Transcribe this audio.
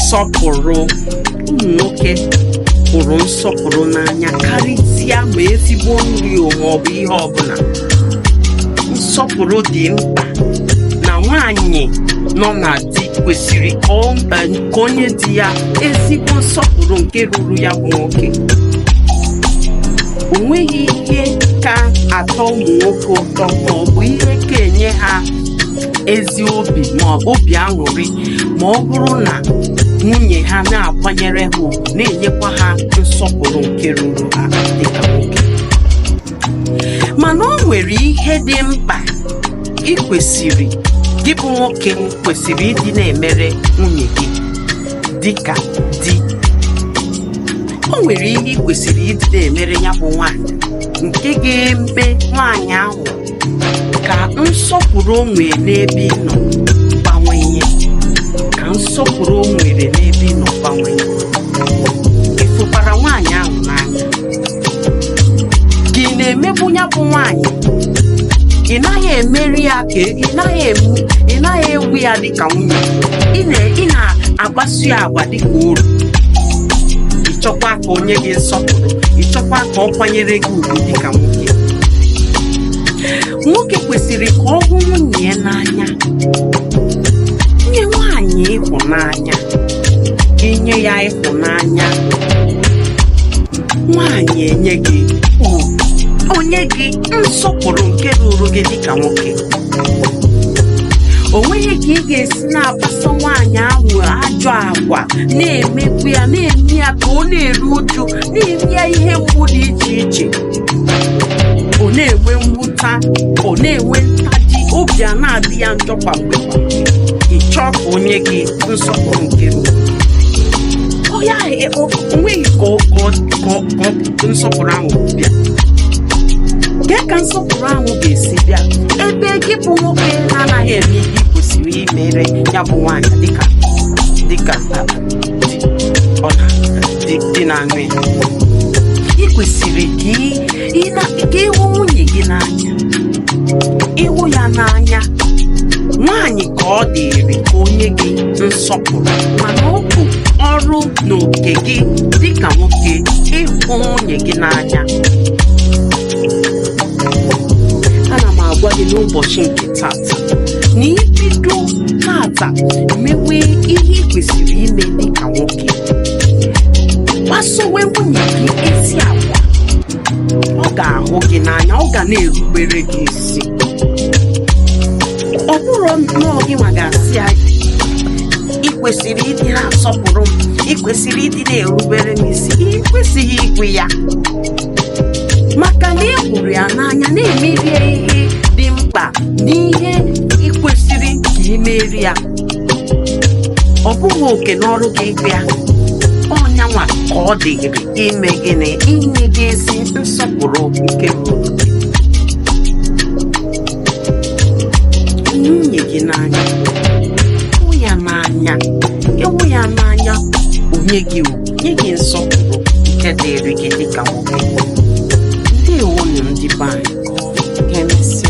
Nsọpụrụ. Ụmụ nwoke hụrụ nsọpụrụ n'anya karịsịa ma ezigbo nri o ma ọ bụ ihe ọbụla. Nsọpụrụ dị mkpa na nwaanyị nọ na di kwesịrị ka o nye di ya ezigbo nsọpụrụ nke ruru ya bụ nwoke. O nweghị ihe ka atọ ụmụ nwoke ụtọ ma ọ bụ ihe ka enye ha ezi obi ma ọ bụ obi aṅụrị ma ọ bụrụ na nwunye ha na-akwanyere ha ugwu, na-enyekwa ha nsọpụrụ nke ruru ha dịka nwoke. Mana o nwere ihe dị mkpa ị kwesịrị, gị bụ nwoke, kwesịrị ịdị na-emere nwunye gị dịka di. O nwere ihe ị kwesịrị ịdị na-emere ya bụ nwaanyị nke ga-eme nwaanyị ahụ ka nsọpụrụ o nwere n'ebe ị nọ gbanwee, ka nsọpụrụ o nwere n'ebe ị nọ gbanwee. Ị fụkwara nwaanyị ahụ n'anya ka ị na-emegbu ya bụ nwaanyị? Ị naghị emeri ya ka ị naghị ewu ya dịka nwunye. Ị na-akpasu ya agwa dịka oru. Ị chọkwa ka o nye gị nsọpụrụ, ị chọkwa ka ọ kwanyere gị ugwu dịka nwoke. Nwoke kwesịrị ka ọ hụ nwunye ya n'anya, nye nwaanyị ịhụnanya. Inye ya ịhụnanya, nwaanyị enye gị ugwu, onye gị nsọpụrụ nke ruru gị dịka nwoke. O nweghị ka ị ga-esi na-akpaso nwaanyị ahụ ajọ agwa, na-emegbu ya, na-eme ya ka ọ na-eru uju, na-eme ya ihe mgbu dị iche iche, ọ na-enwe mwụta, ọ na-enwe ntaji obi, a na-adị ya njọ kwa mgbe kwa mgbe. Ị chọọ ka o nye gị nsọpụrụ nke ruru onye ahụ, o nweghị ka nsọpụrụ ahụ bịa. Kee ka nsọpụrụ ahụ ga-esi bịa ebe gị bụ nwoke na-anaghị eme ihe ị kwesịrị imere ya bụ nwaanyị dịka di ọ na di na-aṅụ ya? Ị kwesịrị ka ịhụ nwunye gị n'anya. Ịhụ ya n'anya, nwaanyị ka ọ dịrị ka o nye gị nsọpụrụ, mana ọ bụ ọrụ na oke gị dịka nwoke ịhụ nwunye gị n'anya. Ana m agwa gị n'ụbọchị nke tata na ibido tata mewe ihe ị kwesịrị ime dịka nwoke, kpasowe nwunye gị ezi agwa, ọ ga-ahụ gị n'anya, ọ ga na-erubere gị isi. Ọ bụrụ nnọọ gị nwa ga-asị ya, "Ị kwesịrị ịdị na-asọpụrụ m, ị kwesịrị ịdị na-erubere m isi," ị kwesịghị ikwe ya, maka na ị hụrụ ya n'anya, na-emeri ya ihe dị mkpa n'ihe ị kwesịrị ka ị meri ya. Ọ bụghị oke n'ọrụ gị ịgwa ya. Ọnyanwa ka ọ dịrị ime gịnị? Inye gị ezi nsọpụrụ nke ruru gị. Nwunye gị n'anya, hụ ya n'anya. Ịhụ ya n'anya, o nye gị ugwu, nye gị nsọpụrụ nke dịrị gị dịka nwoke. Ndewonu ndị be anyị, ka emesịa.